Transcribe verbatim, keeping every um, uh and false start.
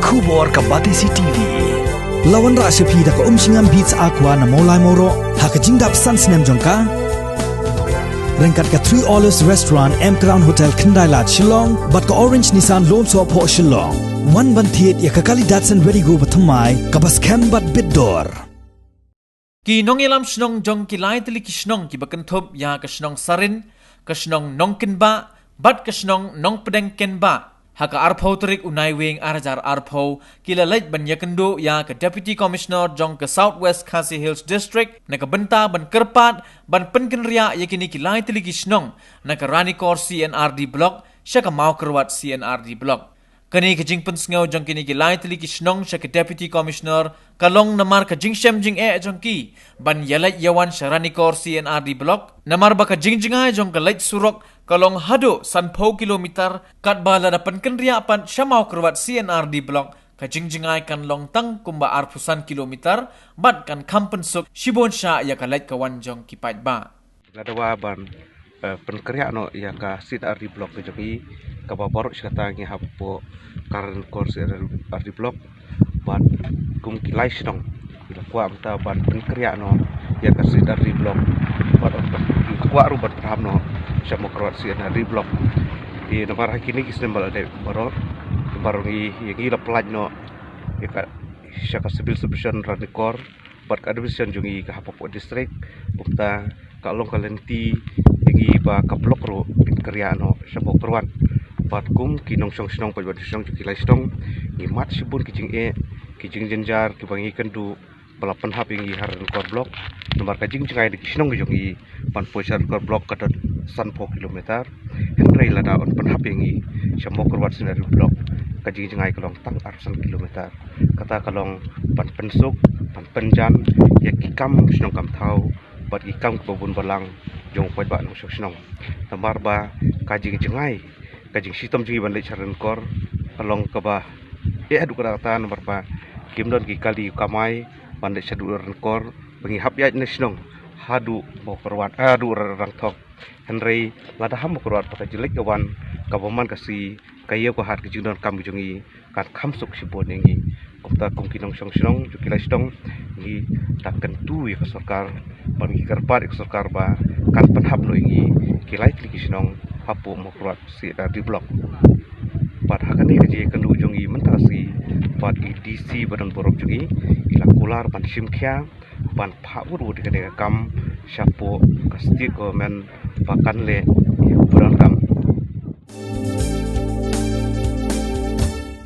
Khubor ka Batesi TV. La wanrah sha phi da ka Umshngam Beats Aqua na Mawlai Mawroh ha ka jingdap san snem jong ka. Ryngkat ka Three Olives Restaurant, M Crown Hotel, Khyndai Lad, Shillong, bad ka Orange Nissan Lum Sohphoh, Shillong. Wan ban thied ïa ka kali Datsun Redi-GO bathymmai kaba skhem bad bit dor. Ki nongïalam shnong jong ki lai tylli ki shnong kiba kynthup ïa ka shnong Sarin, ka shnong Nongkynbah bad ka shnong Nongpdeng Kynbah, ha ka arphew tarik u Naiwieng arhajar arphew, ki la leit ban ïakynduh ïa ka Deputy Commissioner jong ka South West Khasi Hills District na ka bynta ban kyrpad ban pynkynriah ïa kine ki lai tylli ki shnong na ka Ranikor C&RD Block sha ka Mawkyrwat C&RD Block. Kane ka jingpynsngew jong kine ki lai tylli ki shnong sha ka Deputy Commissioner ka long namar ka jingshem jingeh jong ki ban ïaleit ïawan sha Ranikor C&RD Block, namar ba ka jingjngai jong ka leit surok ka long haduh sanphew kilometer, katba lada pynkynriah pat sha Mawkyrwat C&RD Block, ka jingjngai kan long tang kumba arphew san kilometer, bad kan kham pynsuk shibun shah ïa ka leit ka wan jong ki paidbah. Lada wan ban, eh, pynkynriah noh ïa ka C&RD Block ka jong i, kaba baroh shi katta ngi hapoh ka Ranikor C&RD Block, bad kum ki lai shnong ngi la kwah mynta ban pynkynriah noh ïa ka C&RD Block, bad ngi kwah ruh ban pynhap noh sha Mawkyrwat C&RD Block. Te namar ha kine ki snem ba la dep baroh, namar ngi, ïa ngi la pynlait noh ïa ka sha ka Civil Subdivision Ranikor bad ka Division jong i ka ha Papoh District. Kumta ka long ka lynti ïa ngi ba ka block ruh pynkynriah noh sha Mawkyrwat. Bad kum ki nongshong shnong, paidbah shnong jong ki lai shnong, ngi mad shibun ki jingeh, ki jingjynjar kiba ngi kynduh ba la pynhap ïa ngi ha Ranikor Block. Namar ka jingjngai da ki shnong jong i ban poi sha Ranikor Block ka don sanphew kilometer. Hynrei lada yn pynhap ïa ngi sha Mawkyrwat C&RD Block, ka jingjngai ka long tang arphew san kilometer. Kata ka long ban pynsuk, ban pynjan ïa ki kam shnong kam thaw bad ki kam kiba bun balang jong u paidbah nongshong shnong. Namar ba ka jingjngai, ka jingshitom jong ngi ban leit sha Ranikor ka long kaba eh haduh katta katta, namar ba kim don ki kali kamai ban leit shaduh Ranikor, ba ngi hap ïaid na shnong haduh Mawkyrwat, haduh Ra-, Rangthong. Hynrei lada ha Mawkyrwat pat ka jingleit ka wan, ka bymman ka sngi, ka ïew ka hat, ka jingdonkam jong ngi kan kham suk shibun ïa ngi. Kumta kum ki nongshong shnong jong ki lai shnong, ngi da kyntu ïa ka sorkar, bad ngi kyrpad ïa ka sorkar ba kan pynhap noh ïa ngi ki lai tylli ki shnong hapoh Mawkyrwat C&RD Block. Bad ha kane ka jingïakynduh jong ngi mynta ka sngi bad i DC ba don burom jong ngi, i la kular ban shim khia ban phah wut wut ïa kane ka kam shapoh ka State Government ba kan leh